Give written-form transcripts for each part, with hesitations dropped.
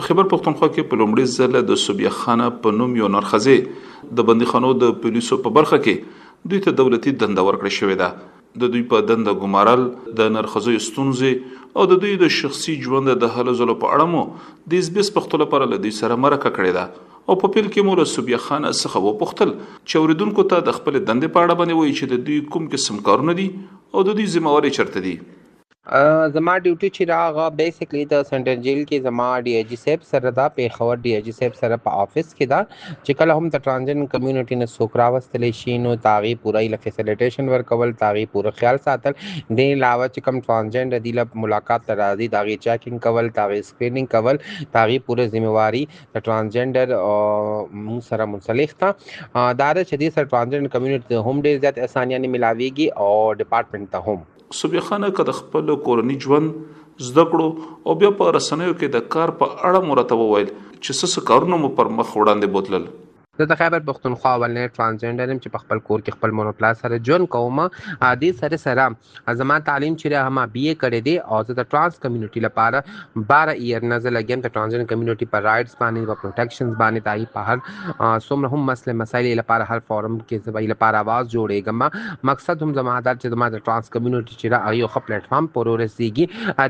په خېبر پښتونخوا کې په لومړي ځل د صوبیه خانه په نوم یو نرښځې د بندیخانو د پولیسو په برخه کې دوی ته دولتي دنده ورکړې شوې ده. د دوی په دنده ګمارل، د نرښځیو ستونزې او د دوی د شخصي ژوند د هلو ځلو په اړه مو د اس بي اس پښتو لپاره له دوی سره مرکه کړې ده او په پیل کې مو له صوبیه خان څخه وپوښتل چې اورېدونکو ته د خپلې دندې په اړه باندې وایي چې د دوی کوم قسم کارونه دي او د دوی ذمه وارۍ چرته دي. زما ډیوټي چې راغه بیسیکلی د سنټر جیل کې زما ډي آی جي صاحب سره ده، پېښور ډي آی جي صاحب سره په آفس کې ده چې کله هم د ټرانزیټ کمیونټي نه څوک راوستل شي نو د هغې پوره ایله فیسیلیټیشن ورکول، د هغې پوره خیال ساتل. دې علاوه چې کوم ټرانزجنډر دي له ملاقات ته راځي، د هغې چیکینګ کول، د هغې سکرینینګ کول، د هغې پوره ذمه واري د ټرانزجنډر مونږ سره منسلک ده. دا ده چې دې سره ټرانزجنډر کمیونټي ته هم ډېر زیات اسانیانې ملاویږي او ډپارټمنټ ته هم. صوبیه خانه که د خپل کورني ژوند، زده کړو او بیا په رسنیو کې د کار په اړه مو راته وویل چې څه څه کارونه مو پر مخ وړاندې بوتلل؟ زه د خیبر پښتونخوا اولنی ټرانسجنډر یم چې په خپل کور کې خپل مور او پلار سره ژوند کوم. دې سره سره زما تعلیم چې دی ما بي اې کړی دی او زه د ټرانس کمیونټي لپاره 12 ایئر نه زه لګیم د ټرانسجنډر کمیونټي په رائټس باندې، په پروټیکشنز باندې، د هغې په هر څومره هم مسلې مسایل لپاره هر فورم کې زه به یې لپاره اواز جوړېږم. مقصد هم زما دا چې زما د ټرانس کمیونټي چې ده هغې یو ښه پلیټ فارم پورې ورسېږي.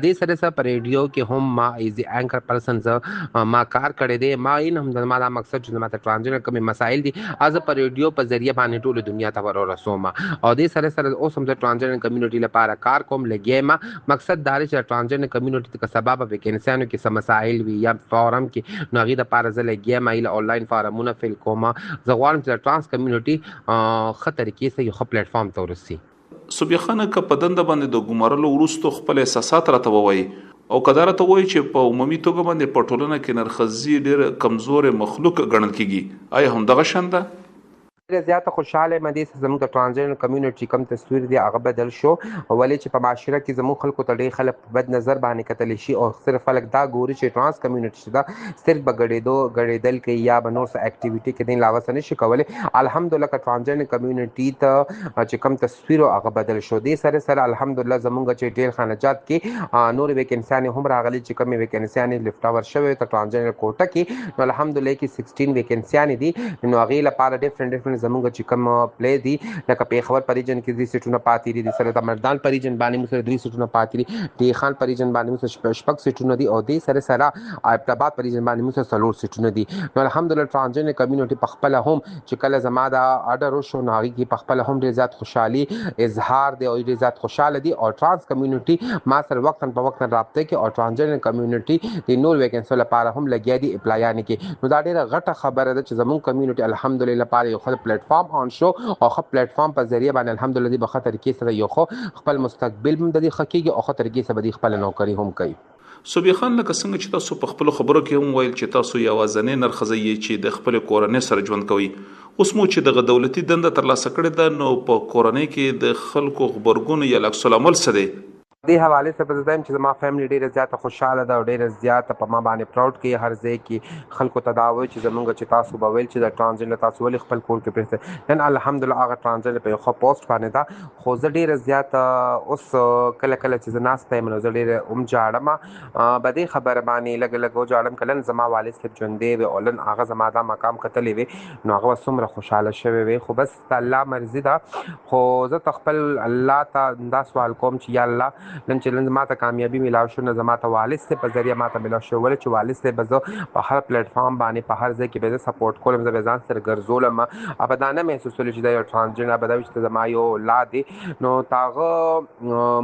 دې سره سره په ریډیو کې هم ما ایز اینکر پرسن زه ما کار کړی دی. ما یې هم زما دا مقصد چې زما د ټرانسجنډر کومې مسایل دي زه په ریډیو په ذریعه باندې ټوله دنیا ته ور ورسوم او دې سره سره اوس هم زه ټرانسجنډر کمیونټي لپاره کار کوم لګیا یم. مقصد دا دی چې د ټرانسجنډر کمیونټي ته که سبا په ویکنسیانو کې څه مسایل وي یا فارم کې نو هغې دپاره زه لګیا یم، هغې له آنلاین فارمونه فل کوم. زه غواړم چې د ټرانس کمیونټي ښه طریقې سره یو ښه پلیټ فارم ته ورسي. صوبیه خانه که په دنده باندې د ګمارلو وروسته خپل احساسات راته ووایي او که دا راته ووایي چې په عمومي توګه باندې په ټولنه کې نرښځي ډېر کمزوری مخلوق ګڼل کېږي، آیا همدغه شان ده؟ ډیره زیاته خوشحاله یم دې سره زموږ د ټرانسجنډر کمیونټي کوم تصویر دی هغه بدل شو، ولې چې په معاشره کې زموږ خلکو ته ډېر خلک په بد نظر باندې کتلی شي او صرف خلک دا ګوري چې ټرانس کمیونټي چې ده صرف به ګډېدو ګډېدل کوي یا به نور څه اکټیویټي کې دین علاوه څه نشي کولی. الحمدلله که ټرانسجنډر کمیونټي ته چې کوم تصویر هغه بدل شو. دې سره سره الحمدلله زمونږ چې ډیر خانجات کې نور ویکنسیانې هم راغلي چې کومې ویکنسیانې لفټ اور شوې ته ټرانسجنډر کوټه کې نو الحمدلله کې 16 ویکنسیانې دي. نو هغې لپاره ډیفرنٹ ډیفرنٹ زمونږ چې کوم پلی دي لکه پېښور په ریجن کې درې سیټونه پاتې دي، د سره د مردان په ریجن باندې موږ سره درې سیټونه پاتې دي، د خان په ریجن باندې موږ سره شپږ سیټونه دي او دې سره سره ایبټ آباد په ریجن باندې موږ سره څلور سیټونه دي. نو الحمدلله ټرانسجنډر کمیونټي په خپله هم چې کله زما دا ارډر وشو نو هغې کې په خپله هم ډېر زیات خوشحالي اظهار دی او ډېر زیات خوشحاله دي او ټرانس کمیونټي ما سره وقتاً په وقتاً رابطه کې او ټرانسجنډر کمیونټي د نور ویکنسو لپاره هم لګیا دي اپلایانې کې. نو دا ډېره غټه خبره ده چې زمونږ کمیونټي الحمدلله لپاره یو ښه پلیټ فارم آن شو او ښه پلیټ فارم په ذریعه باندې الحمدلله دوی به ښه طریقې سره یو ښه خپل مستقبل هم د دې ښه کېږي او ښه طریقې سره به دوی خپله نوکري هم کوي. صوبیه خان لکه څنګه چې تاسو په خپلو خبرو کې هم ویل چې تاسو یوازنۍ نرښځی یئ چې د خپلې کورنۍ سره ژوند کوئ، اوس مو چې دغه دولتي دنده ترلاسه کړې ده نو په کورنۍ کې د خلکو غبرګون یا عکس العمل څه دی؟ دې حوالې سره به زه وایم چې زما فیملی ډیره زیاته خوشحاله ده او ډیره زیاته په ما باندې پراود کوي. هر ځای کې خلکو ته دا وایي چې زمونږ چې تاسو به ویل چې د ټرانسجنډر تاسو ولې خپل کور کې پرېږدئ، نن الحمدلله هغه ټرانسجنډر په یو ښه پوسټ باندې ده. خو زه ډیره زیاته اوس کله کله چې زه ناسته یم نو زه ډیره هم ژاړم په دې خبره باندې، لږ لږ وژاړم که نن زما والد صاحب ژوندی وي او نن هغه زما دا مقام کتلی وي نو هغه به څومره خوشحاله شوی وي. خو بس د الله مرضي ده. خو زه ته خپل الله ته دا سوال کوم چې یا الله نن چې نن ما ته کامیابي ملاو شو نه زما ته والد صاحب په ذریعه ما ته ملاو شو، ولې چې والد صاحب به زه په هر پلیټ فارم باندې په هر ځای کې به زه سپورټ کولم، زه به ځان سره ګرځولم او به دا نه محسوسول چې دا یو ټرانسجنډر به دا وي چې زما یو اولاد دی. نو تاغه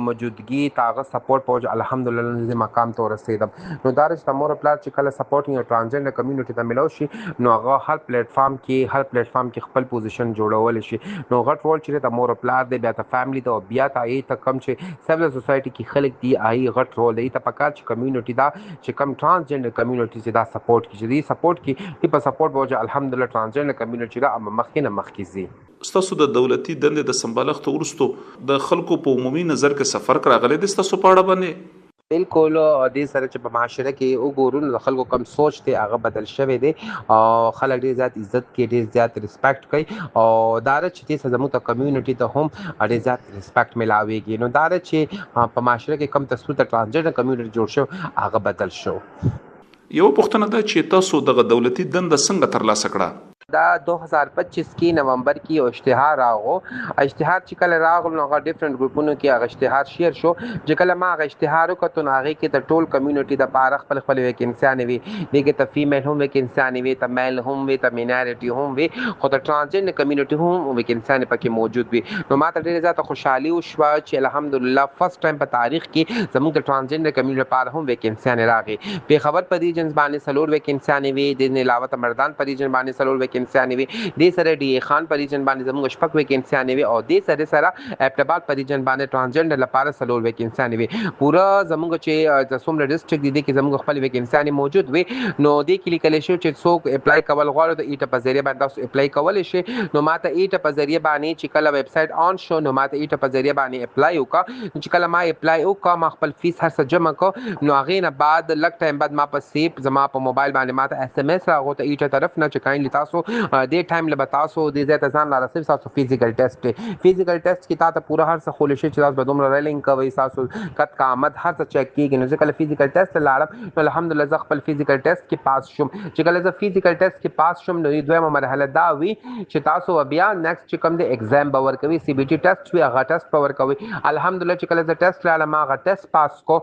موجودګي تاغه سپورټ په وجه الحمدلله نن دې مقام ته ورسېدم. نو دا چې د مور پلار چې کله سپورټ یو ټرانسجنډر کمیونټي ته ملو شي نو هغه هر پلیټ فارم کې هر پلیټ فارم کې خپل پوزیشن جوړول شي. نو غټ رول چې د مور پلار دی، بیا ته فیملی ته او بیا ته ای ته کم چې سیول سوسایټي کې خلک دی آی غټ رول دی. ته پکار چې کمیونټي دا چې کم ټرانسجنډر کمیونټي چې دا سپورټ کی چې دی سپورټ کی دی په سپورټ وجه الحمدلله ټرانسجنډر کمیونټي دا مخکې نه مخکې ځي. ستاسو د دولتي دندې د سمبالښت وروسته د خلکو په عمومي نظر کې څه فرق راغلی دی ستاسو په اړه باندې؟ بالکل، دې سره چې په معاشره کې وګورو نو د خلکو کم سوچ دی هغه بدل شوی دی او خلک ډېر زیات عزت کوي، ډېر زیات ریسپیکټ کوي او دا ده چې دې سره زموږ ته کمیونټي ته هم ډېر زیات ریسپیکټ ملاویږي. نو دا ده چې په معاشره کې کم تصویر د ټرانسجنډر کمیونټي جوړ شو هغه بدل شو. یوه پوښتنه دا چې تاسو دغه دولتي دنده څنګه ترلاسه کړه؟ دا 2025 کې نومبر کې یو اشتهار راغو. اشتهار چې کله راغلو نو هغه ډیفرنٹ ګروپونو کې هغه اشتهار شیر شو. چې کله ما هغه اشتهار وکړو نو هغه کې د ټول کمیونټي د پاره خپل خپل ویکنسیانې وي. دې کې ته فیمیل هم ویکنسیانې وي، ته میل هم وي، ته مینارټي هم وي، خو د ټرانسجندر کمیونټي هم ویکنسیانې پکې موجود وي. نو ما ته ډیره زیاته خوشحالي وشوه چې الحمدلله فرست ټایم په تاریخ کې زموږ د ټرانسجندر کمیونټي لپاره هم ویکنسیانې راغې. پېښور په ریجنز باندې څلور ویکنسیانې وي، د نه علاوه ته مردان په ریجن باندې څلور ویکنسیانې وي، دې سره ډي ای خان په ریجن باندې زموږ شپږ ویکنسیانې وي، او دې سره سره ایبټ آباد په ریجن باندې ټرانسجندر لپاره څلور ویکنسیانې وي. پوره زموږ چې د څومره ډیسټریکټ دي، دې کې زموږ خپل ویکنسیانې موجود وي. نو دې کې لیکل شوي چې څوک اپلای کول غواړي د ایټا په ذریعه باندې تاسو اپلای کولی شئ. نو ما ته ایټا په ذریعه باندې چې کله ویب سایټ آن شو نو ما ته ایټا په ذریعه باندې اپلای وکړه. چې کله ما اپلای وکړه، ما خپل فیس هر څه جمع کړ، نو هغې نه بعد لږ ټایم بعد ما پسې زما په موبایل باندې ما ته اس ام اس راغو ته ایټا طرف نه چې کاینډلی تاسو دې ټایم له به تاسو دې ځای ته ځان را رسوي، تاسو فزیکل ټیسټ دی. فزیکل ټیسټ کې تا ته پوره هر څه ښوول شي چې تاسو به دومره ریلینګ کوئ، تاسو قد قامت هر څه چیک کیږي. نو زه کله فزیکل ټیسټ ته لاړم نو الحمدلله زه خپل فزیکل ټیسټ کې پاس شوم. چې کله زه فزیکل ټیسټ کې پاس شوم نو دویمه مرحله دا وي چې تاسو بیا نیکسټ چې کوم دی ایگزام به ورکوي، سی بي ټي ټیسټ وي، هغه ټیسټ به ورکوي. الحمدلله چې کله زه ټیسټ لاړم هغه ټیسټ پاس کو.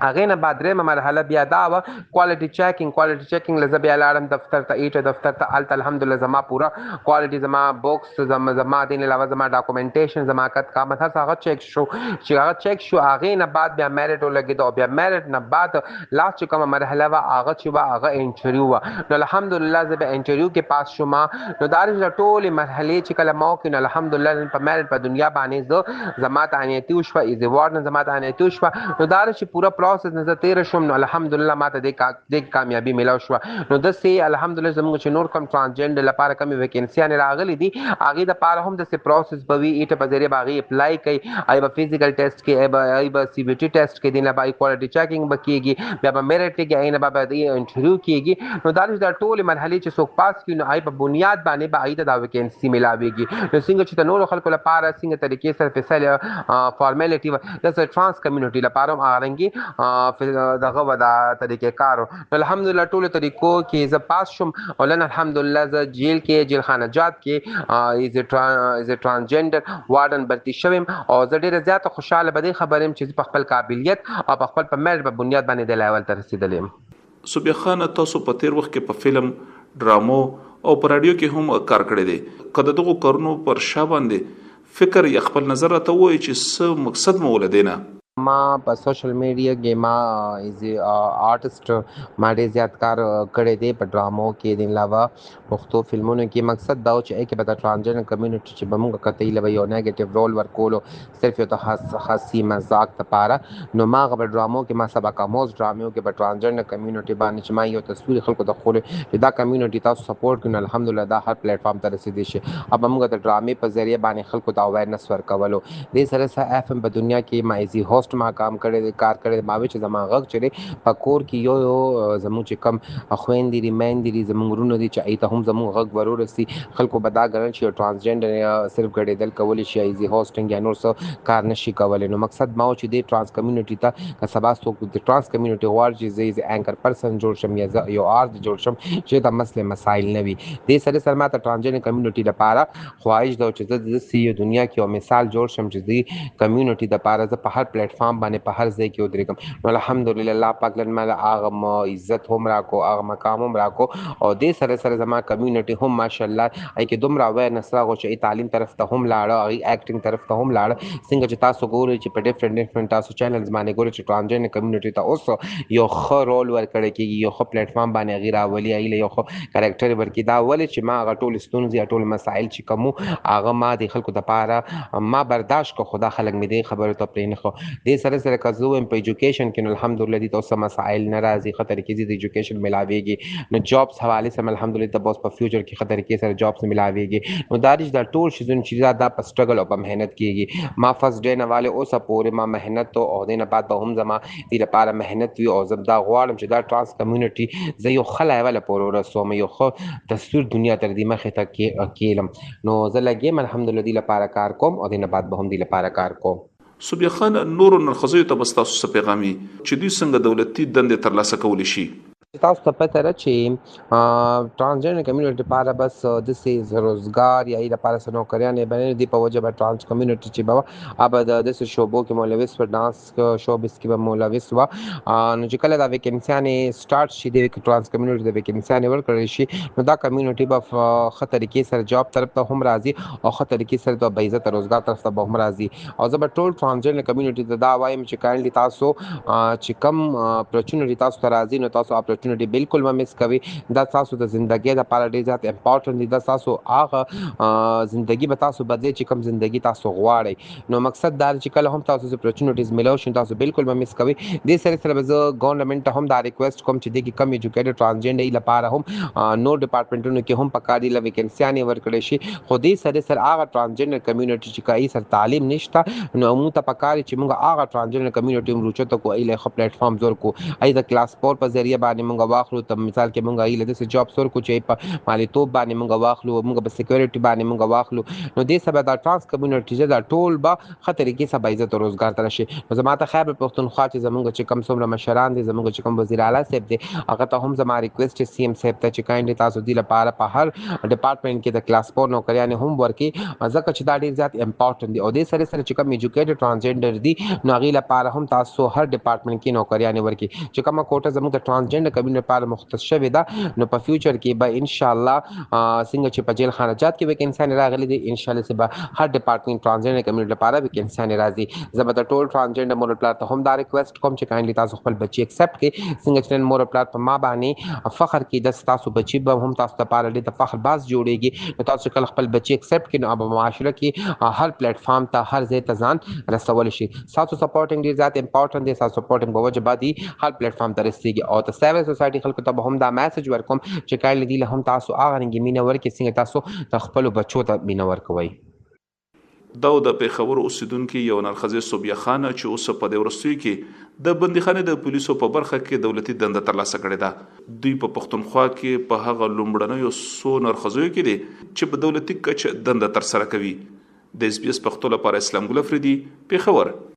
هغې نه بعد درېیمه مرحله بیا دا وه کوالټي چیکینګ. کوالټي چیکینګ له زه بیا لاړم دفتر ته، ایټه دفتر ته. هلته الحمدلله زما پوره کوالټي، زما بوکس، زما دین علاوه زما ډاکومنټیشن، زما قد قامت هر څه هغه چیک شو. چې هغه چیک شو هغې نه بعد بیا میرټ ولګېده، او بیا میرټ نه بعد لاست چې کومه مرحله وه هغه چې وه هغه انټرویو وه. نو الحمدلله زه بیا انټرویو کې پاس شوم. نو دا ټولې مرحلې چې کله ما وکړې نو الحمدلله نن په میرټ په دنیا باندې زه زما تعنیتي وشوه، ایز وارډ نه زما تعنیتي وشوه. نو دا چې پوره پروسس نه زه تیر شوم نو الحمدلله ما ته دې کامیابي ملاو شوه. نو داسې الحمدلله زموږ چې نور کوم ټرانسجندر لپاره کومې ویکنسیانې راغلي دي هغې دپاره هم داسې پروسس به وي. ایټه په ذریعه به هغې اپلای کوي، هغې به فزیکل ټیسټ کوي، هغې به سی بي ټي ټیسټ کوي، دې نه به کوالټي چیکینګ به کېږي، بیا به میرټ کېږي، هغې نه به انټرویو کېږي. نو دا چې دا ټولې مرحلې چې څوک پاس کړي نو هغې په بنیاد باندې به هغې ته دا ویکنسي ملاویږي. نو څنګه چې د نورو خلکو لپاره څنګه طریقې سره فیصل فارمیلټي وه، داسې ټرانس کمیونټي لپاره هم هغه رنګي دغه وه دا طریقې کار. نو الحمدلله ټولو طریقو کې زه پاس شوم، او نن الحمدلله زه جیل کې جیلخانه جات کې ایز ا ټرانسجندر وارډن برتي شوم. او زه ډېره زیاته خوشحاله به دې خبر یم چې زه په خپل قابلیت او په خپل په میرټ په بنیاد باندې دې لیول ته رسېدلی یم. صوبیا خان، تاسو په تیر وخت کې په فلم، ډرامو او په راډیو کې هم کار کړی دی. که د دغو کارونو پر شا باندې فکر یا خپل نظر راته ووایئ چې څه مقصد مو له دې نه؟ ما په سوشل میډیا کې ما ایز آرټسټ ما ډېر زیات کار کړی دی په ډرامو کې، د علاوه پښتو فلمونو کې. مقصد دا و چې کې به د ټرانسجندر کمیونټي چې به موږ کتل له یو نیگیټیو رول ورکولو صرف یو د خاصي مزاق لپاره. نو ما هغه په ډرامو کې، ما سبق آموز ډرامو کې په ټرانسجندر کمیونټي باندې چې ما یو تصویر خلکو ته ښولی چې دا کمیونټي تاسو سپورټ کړئ، نو الحمدلله دا هر پلیټ فارم ته رسېدی شي. او به موږ د ډرامې په ذریعه باندې خلکو ته اویرنس ورکولو. دې سره سره اف ام په دنیا کې ما ایزي هوست ما کام کړی دی، کار کړی دی. ما وی چې زما غږ چې دی په کور کې یو یو زموږ چې کم خویندې دي، میندې دي، زموږ وروڼه دي چې هغوی ته هم زموږ غږ ورورسي. خلکو به دا ګڼل چې یو ټرانسجندر صرف ګډېدل کولی شي، ایزي هوسټینګ یا نور څه کار نه شي کولی. نو مقصد ما و چې دې ټرانس کمیونټي ته که سبا څوک د ټرانس کمیونټي غواړي چې زه ایز انکر پرسن جوړ شم یا زه یو آرټ جوړ شم چې دا مسلې مسایل نه وي. دې سره سره ما ته ټرانسجندر کمیونټي لپاره خواهش ده چې زه داسې یو دنیا کې یو مثال جوړ شم چې دې کمیونټي دپاره زه په هر پلیټ فارم باندې په هر ځای کې ودرېږم. نو الحمدلله الله پاک نن ماله هغه عزت هم راکو، هغه مقام هم راکو، او دې سره سره زما کمیونټي هم ماشاءالله هغې کې دومره اویرنس راغو چې هغې تعلیم طرف ته هم لاړه، هغې اکټینګ طرف ته هم لاړه. څنګه چې تاسو ګورئ چې په ډیفرنټ ډیفرنټ تاسو چینلز باندې ګورئ چې ټرانسجندر کمیونټي ته اوس یو ښه رول ورکړی کېږي، یو ښه پلیټ فارم باندې هغې راولي، هغې له یو ښه کریکټر ورکړي. دا ولې چې ما هغه ټولې ستونزې یا ټول مسایل چې کوم هغه ما د خلکو دپاره ما برداشت کړ، خو دا خلک مې دې خبرو ته پرې نه ښو. دې سره سره که زه ووایم په ایجوکیشن کې نو الحمدلله دې ته اوس مسایل نه راځي، ښه طریقې د ایجوکیشن ملاویږي. نو جابس حوالې سره الحمدلله ته اوس په فیوچر کې ښه طریقې سره جابس ملاویږي. نو دا چې دا ټول شیزونه چې دا په سټرګل او په محنت کېږي. ما فرست ډے نه والے اوسه پورې ما محنت او دې نه بعد به هم زما دې لپاره محنت وي. او زه دا غواړم چې دا ټرانس کمیونټي زه یو ښه لیول پورې ورسوم، یو ښه تصویر دنیا تر دې مخې ته کېلم. نو زه لګیم الحمدلله دې لپاره کار کوم او دې نه بعد به هم دې لپاره کار کوم. صوبیا خان، نورو نرښځیو ته به ستاسو څه پیغام وي چې دوی څنګه دولتي دندې ترلاسه کولی شي؟ تاسو ته پته ده چې ټرانسجنډر کمیونټي لپاره بس داسې روزګار یا یې لپاره څه نوکریانې به نه دي، په وجه به ټرانس کمیونټي چې به هغه د داسې شعبو کې ملوث وه، ډانس شوبز کې به ملوث وه. نو چې کله دا ویکنسیانې سټارټ شي، د ټرانس کمیونټي د ویکنسیانې ورکړل شي، نو دا کمیونټي به ښه طریقې سره جاب طرف ته هم راځي او ښه طریقې سره د باعزته روزګار طرف ته به هم راځي. او زه به ټول ټرانسجنډر کمیونټي ته دا وایم چې کایندلی تاسو چې کم اپورتونټي تاسو ته راځي، نو تاسو اپورتونټي بالکل مه مس کوئ. دا تاسو د زندګۍ لپاره ډېر زیات امپورټنټ دي. دا تاسو هغه زندگی به تاسو بدلې چې کوم زندگی تاسو غواړئ. نو مقصد دا چې کله هم تاسو اپورتونټیز ملو شي، تاسو بالکل مه مس کوئ. دې سره سره به زه ګورنمنت ته هم دا ریکوست کوم چې دې کې کم ایجوکیټډ ټرانسجنډر لپاره هم نور ډپارټمنټونو کې هم پکار دي له ویکنسیانې ورکړې شي. خو دې سره سره هغه ټرانسجنډر کمیونټي چې کای سره تعلیم نشته، نو موږ ته پکار چې موږ هغه ټرانسجنډر کمیونټي هم روچته کو، ایله خو پلیټ فارم زور کو، ای د کلاس 4 په ذریعہ باندې موږ واخلو. ته مثال کې موږ ایله د جاب سور کو چې په مالی توب باندې موږ واخلو، موږ په سکیورټي باندې موږ واخلو، نو دې سبا دا ټرانس کمیونټي چې دا ټول به ښه طریقې سره باعزت روزګار ته راشي. نو زما ته خیبر پښتونخوا چې زمونږ چې کم څومره مشران دي، زمونږ چې کوم وزیر اعلی صاحب دی، هغه ته هم زما ریکوست چې سی ایم صاحب ته چې کایندلی تاسو دې لپاره په هر ډپارټمنټ کې د کلاس 4 نوکریانې هم ورکړي، ځکه چې دا ډیر زیات امپورټنټ دي. او دې سره سره چې کوم ایجوکیټډ ټرانسجنډر دي، نو هغې لپاره هم تاسو هر ډپارټمنټ کې نوکریانې ورکړي. چې کومه کوټه زموږ د ټرانسجنډر کمیونټي لپاره مختص شوې ده، نو په فیوچر کې به ان شاء الله څنګه چې په جیل خانه جات کې ویکنسیانې راغلي دي، ان شاء الله چې به هر ډپارټمنټ ټرانسجنډر کمیونټي لپاره ویکنسیانې راځي. زه به د ټول ټرانسجنډر مور پلار ته هم دا ریکوست کوم چې کایندلی تاسو خپل بچي اکسپټ کړئ. څنګه چې نن مور پلار په ما باندې فخر کوي، د تاسو بچي به هم تاسو لپاره ډېر د فخر باز جوړیږي. نو تاسو کله خپل بچي اکسپټ کړئ، نو به معاشره کې هر پلیټ فارم ته، هر ځای ته ځان رسول شي. تاسو سپورټینګ ډیر زیات امپورټنټ دی. تاسو سپورټینګ په وجه باندې هر پلیټ فارم ته رسیږي. او د سیول سوسایټي خلکو ته به هم دا میسج ورکوم چې کایندلی دې له هم تاسو هغه رنګ مینه ورکړئ څنګه تاسو د خپلو بچو ته مینه ورکوئ. دا د پېښور اوسیدونکي یو نرښځی صوبیه خان چې اوس په دې وروستیو کې د بندیخانې د پولیسو په برخه کې دولتي دنده ترلاسه کړې ده. دوی په پښتونخوا کې په هغه لومړنیو څو نرښځیو کې دي چې په دولتي کچه دنده ترسره کوي. د اس بي اس پښتو لپاره اسلام ګل افریدي، پېښور.